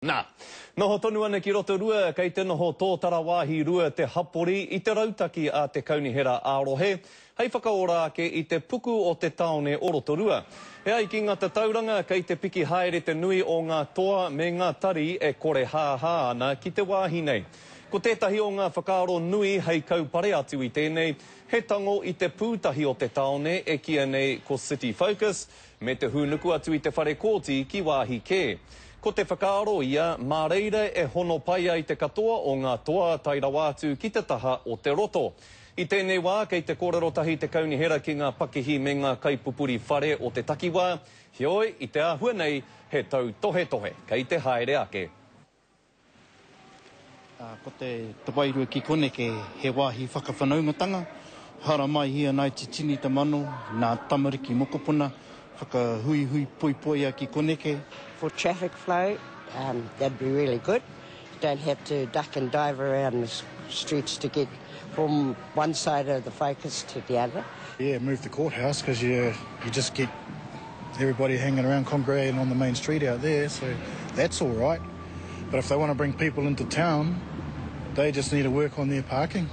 Nā, noho tonu ana ki Rotorua, kei te noho tōtara wāhi rua te hapori i te rautaki a te Kaunihera ā-Rohe hei whakaora ake i te puku o te tāone o Rotorua. E ai ki ngā tatauranga, kei te piki haere te nui o ngā toa me ngā tari e korehāhā ana ki te wāhi nei. Ko tētahi o ngā whakaaro nui hei kaupare atu i tēnei, he tango i te pūtahi o te tāone e kīia nei ko City Focus, me te hūnuku atu i te whare kōti ki wāhi kē. Ko te whakaaro ia, mā reira e hono pai ai te katoa o ngā toa tae rawa atu ki te taha o te roto. I tēnei wā, kei te kōrero tahi te kaunihera ki ngā pakihi me ngā kaipupuri whare o te takiwā, heoi, i te āhua nei, he tautohetohe kei te haere ake. Ko te wairua ki koneke he wāhi whakawhanaungatanga, haramai ia nai te tini te mano, nā tamariki mokopuna, whakahuihui poipoia ki koneke. For traffic flow, that'd be really good. You don't have to duck and dive around the streets to get from one side of the focus to the other. Yeah, move the courthouse because you, you just get everybody hanging around congregating on the main street out there, so that's all right. But if they want to bring people into town, they just need to work on their parking.